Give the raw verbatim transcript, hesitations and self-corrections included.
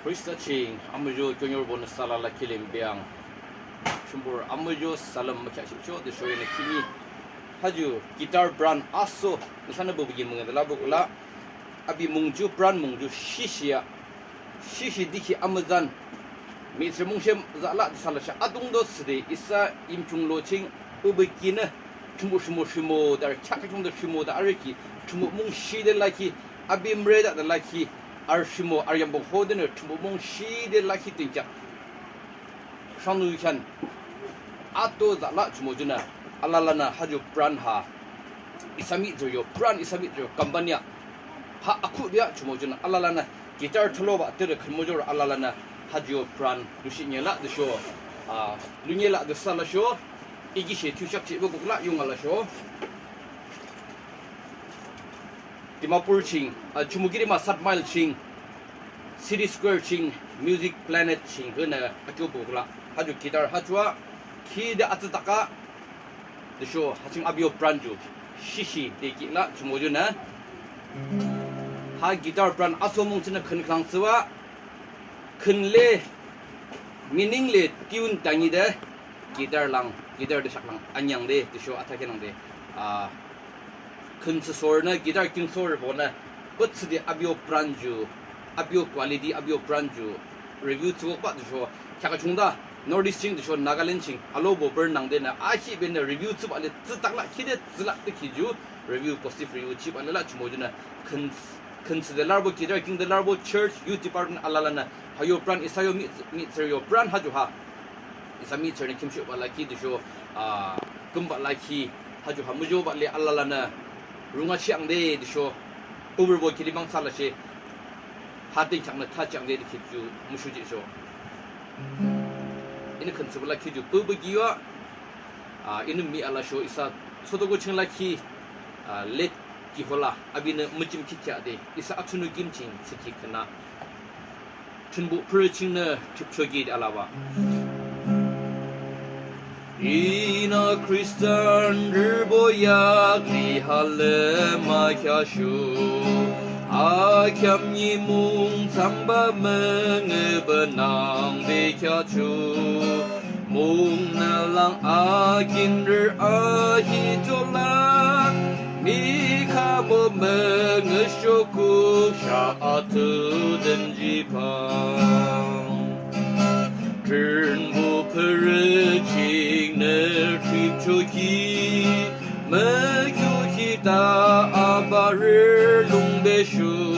Khrista ching amuzho keoniorbo nüsa alala kilim biang. Thrünpuh amuzho salem mükheahshihchoh de shorina khihni. Ha ju guitar brand aso nüsanü bebeki müngüde la bukula. Api mung ju brand mung ju Shishi a. Shishi diki amütsan. Mihtsürü mungshem zala de salasha adungto thsüde isa Yimkhiung lo ching bebeki nü Thrünpuh rhimo rhimo de arü kheakü khiungde rhimo de arü ki Thrünpuh mungshi de lakhi api müreda de lakhi arü rhimo arü yambo hode nü Thrünpuh mungshi de lakhi thsungkheak. Sangnu khean ato zala jumo junü alalanü ha ju brand ha. Isa mihtsürü yo brand isa mihtsürü yo company a. Ha akhuhbe a jumo junü alalanü guitar thaloba tüde khün muzho alalanü ha ju brand lushihni la de sho. A, lunyi la de salasho. Ikishe thiyusheak chihbe kukla yunga lasho. Dimapur ching, a, Chumoukedima Saat Mile ching, City Square ching, Music Planet ching, hüna akyo bukla. Ha ju guitar ha ju a, ki de atsü taka, de sho, ha ching api yo brand ju, Shishi de ki la, jumo junü. Ha guitar brand aso mung chinü khün khülang thsüba, khün le, meaning le, tune tangi de, guitar lang, guitar de shak lang, anyang de, de sho athakhi nang de, a, khün thsüsor nü, guitar kingsor bo nü, but thsüde api yo brand ju, api yo quality, api yo brand ju, review thsübah de sho, kheakü khiungde, North East ching de sho, Nagaland ching, alobo brand nang de nü, ahi be nü review thsübah le, thsütak la, khide thsülak de khi ju, review, positive review thsübah le la, jumo junü, khün, khün thsüde larbo, guitar king de larbo, church, youth department alalanü, ha yo brand, isa yo mi, mihtsürü yo brand ha ju ha. Isa mihtsürünü khimshuhba lakhi de sho, a, kümbah lakhi, ha ju ha muzhoba le alalanü, runga chiang de de sho, overbo ki limang salashe, ha thsungkheaknü tha chiang de de khi ju, mushu ji sho. Inü khün thsüba lakhi ju, bebeki yo a, a, inü mi ala sho, isa, soto ko ching lakhi, a, let ki hola, api nü müchim ki kya de, isa atsunu kim ching, thsükhi khüna. Thrünpuh pürü chingnü tripchoki de alaba. Inü Khristanrübo yakli hale makheahsho. Akheam nimung thsamba müngühba nangde kheahcho. Mung nü lang akinrü ahi tola. Mikhabo müngühsho kuksha atüden jipang. Thrünpuh pürü chingnü tripchoki, mükyoki ta abarü lungbe sho.